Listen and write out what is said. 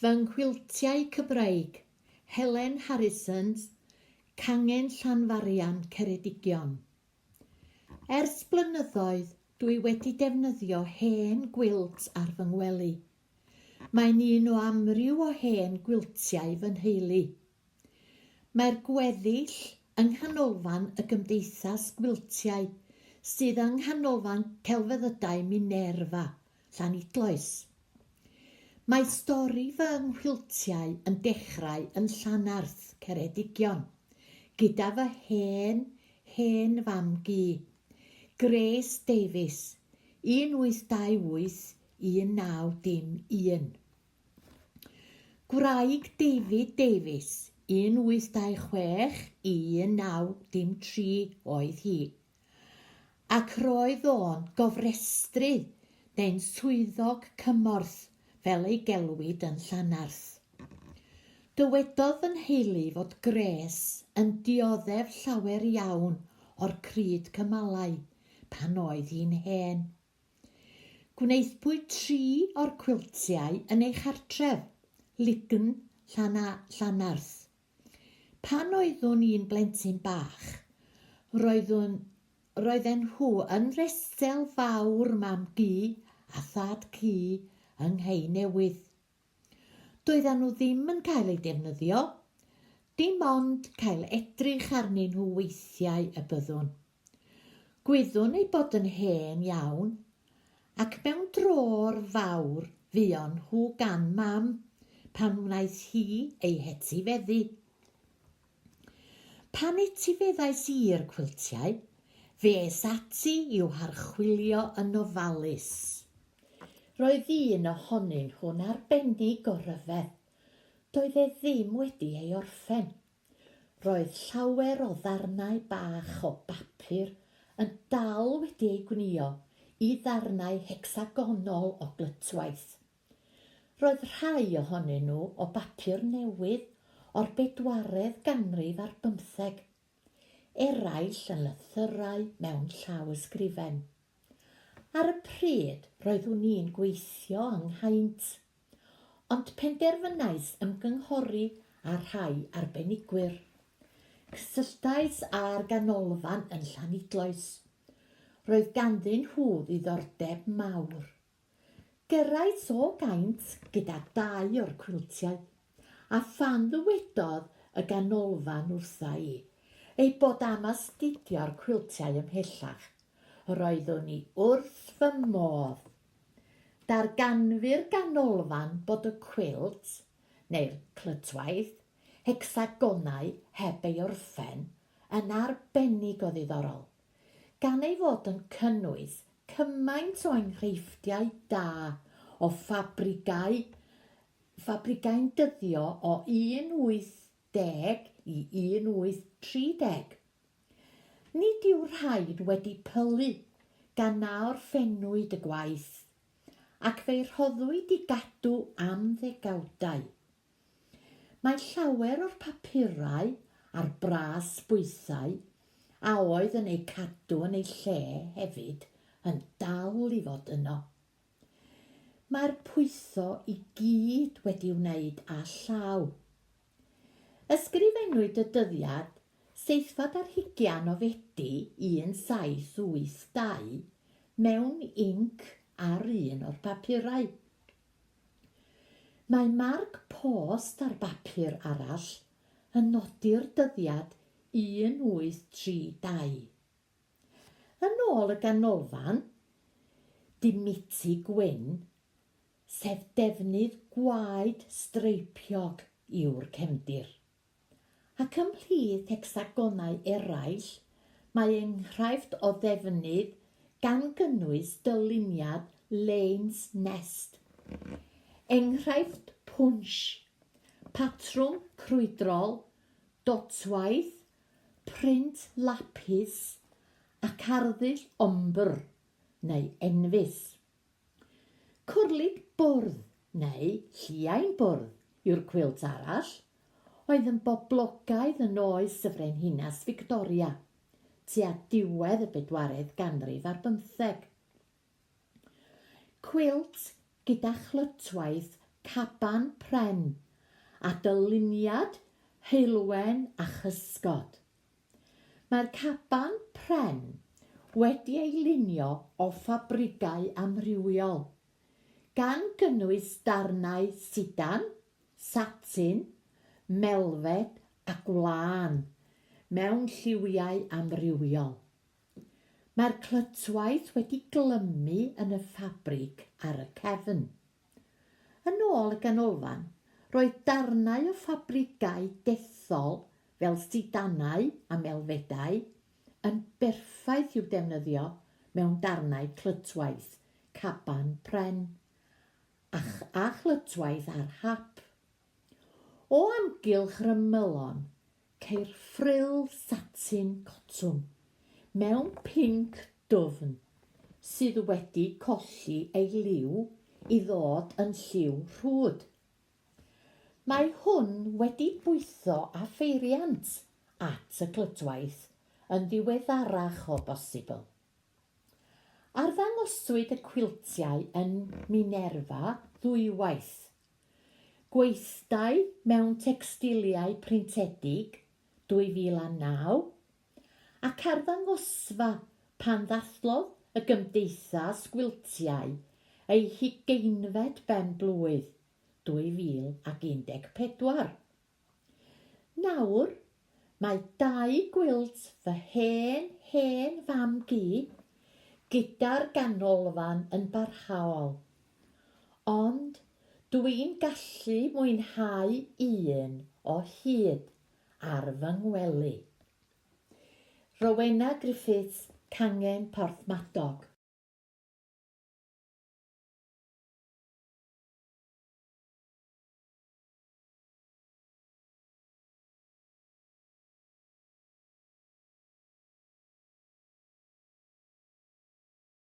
Fy Nghwiltiau Cymraeg, Helen Harrisons, Cangen Llanfarian, Ceredigion. Ers blynyddoedd, dwi wedi defnyddio hen gwilt ar fy ngwely. Mae'n un o amryw o hen gwiltiau fy nheulu. Mae'r gweddill yng Nghanolfan y Gymdeithas Gwiltiau sydd yng Nghanolfan Celfyddydau Minerva, Llanidloes. Mae stori fy nghwiltiau yn dechrau yn Llanarth, Ceredigion, gyda fy hen, hen fam-gu, Grace Davies, 1828 1901. Gwraig David Davies, 1826 i 1903 oedd hi, ac roedd o'n gofrestrydd neu'n swyddog cymorth fel ei gelwid yn Llanarth. Dywedodd fy nheulu fod Grace yn dioddef llawer iawn o'r cryd cymalau pan oedd hi'n hen. Gwnaethpwyd tri o'r cwiltiau yn ei chartref, Lygn, Llanarth. Pan oeddwn i'n blentyn bach, roeddwn roedden nhw yn resel fawr mam-gu a thad-cu yng Nghei Newydd. Doeddan nhw ddim yn cael eu defnyddio, dim ond cael edrych arnyn nhw weithiau y byddwn. Gwyddwn ei bod yn hen iawn, ac mewn drôr fawr fuon nhw gan Mam pan wnaeth hi ei hetifeddu. Pan etifeddais i'r cwiltiau, fe es ati i'w harchwilio yn ofalus. Roedd un ohonyn nhw'n arbennig o ryfedd. Doedd e ddim wedi ei orffen. Roedd llawer o ddarnau bach o bapur yn dal wedi eu gwnïo i ddarnau hecsagonol o glytwaith. Roedd rhai ohonyn nhw o bapur newydd o'r bedwaredd ganrif ar bymtheg, eraill yn lythyrau mewn llawysgrifen. Ar y pryd roeddwn i'n gweithio yng Nghaint. Ond penderfynais ymgynghori â rhai arbenigwyr. Cysylltais â'r ganolfan yn Llanidloes. Roedd ganddyn nhw ddiddordeb mawr. Gyrrais o Gaint gyda dau o'r cwiltiau, a phan ddywedodd y ganolfan wrtha i eu bod am astudio'r cwiltiau ymhellach, roeddwn i wrth fy modd. Darganfu'r ganolfan bod y cwilt, neu'r clytwaith, hecsagonau heb ei orffen, yn arbennig o ddiddorol, gan ei fod yn cynnwys cymaint o enghreifftiau da o ffabrigau ffabrigau'n dyddio o 1810 i 1830. Nid yw'r rhain wedi pylu gan na orffennwyd y gwaith, ac fe'i rhoddwyd i gadw am ddegawdau. Mae llawer o'r papurau a'r bras bwythau a oedd yn eu cadw yn eu lle hefyd yn dal i fod yno. Mae'r pwytho i gyd wedi wneud â llaw. Ysgrifennwyd y dyddiad seithfed ar hugian o Fedi 1782 mewn inc ar un o'r papurau. Mae marc post ar bapur arall yn nodi'r dyddiad 1832. Yn ôl y ganolfan, Dimiti Gwyn, sef defnydd gwaed streipiog yw'r cefndir. Ac ymhlith hecsagonau eraill mae enghraifft o ddefnydd gan gynnwys dyluniad Lane's Nest, enghraifft pwnsh, patrwm crwydrol, dotwaith, print lapis ac arddull ombre neu enfys. Cwrlid bwrdd neu lliain bwrdd yw'r cwilt arall, oedd yn boblogaidd yn oes y Frenhines Fictoria, tua diwedd y bedwaredd ganrif ar bymtheg. Cwilt gyda chlytwaith caban pren a dyluniad heulwen a chysgod. Mae'r caban pren wedi ei lunio o ffabrigau amrywiol, gan gynnwys darnau sidan, satin, melfed a gwlân mewn lliwiau amrywiol. Mae'r clytwaith wedi glymu yn y ffabrig ar y cefn. Yn ôl y ganolfan, roedd darnau o ffabrigau dethol fel sidanau a melfedau yn berffaith i'w defnyddio mewn darnau clytwaith caban pren a a chlytwaith ar hap. O amgylch yr ymylon ceir ffril satin cotwm mewn pinc dwfn sydd wedi colli ei liw i ddod yn lliw rhwd. Mae hwn wedi bwytho â pheiriant at y clytwaith yn ddiweddarach o bosibl. Arddangoswyd y cwiltiau yn Minerva ddwywaith. Gweithdai mewn Tecstiliau Printiedig 2009, ac arddangosfa pan ddathlodd y Gymdeithas Gwiltiau ei hugeinfed ben-blwydd 2014. Nawr, mae dau gwilt fy hen, hen fam-gu gyda'r ganolfan yn barhaol. Ond dw i'n gallu mwynhau un o hyd ar fy ngwely. Rowena Griffiths, Cangen Porthmadog.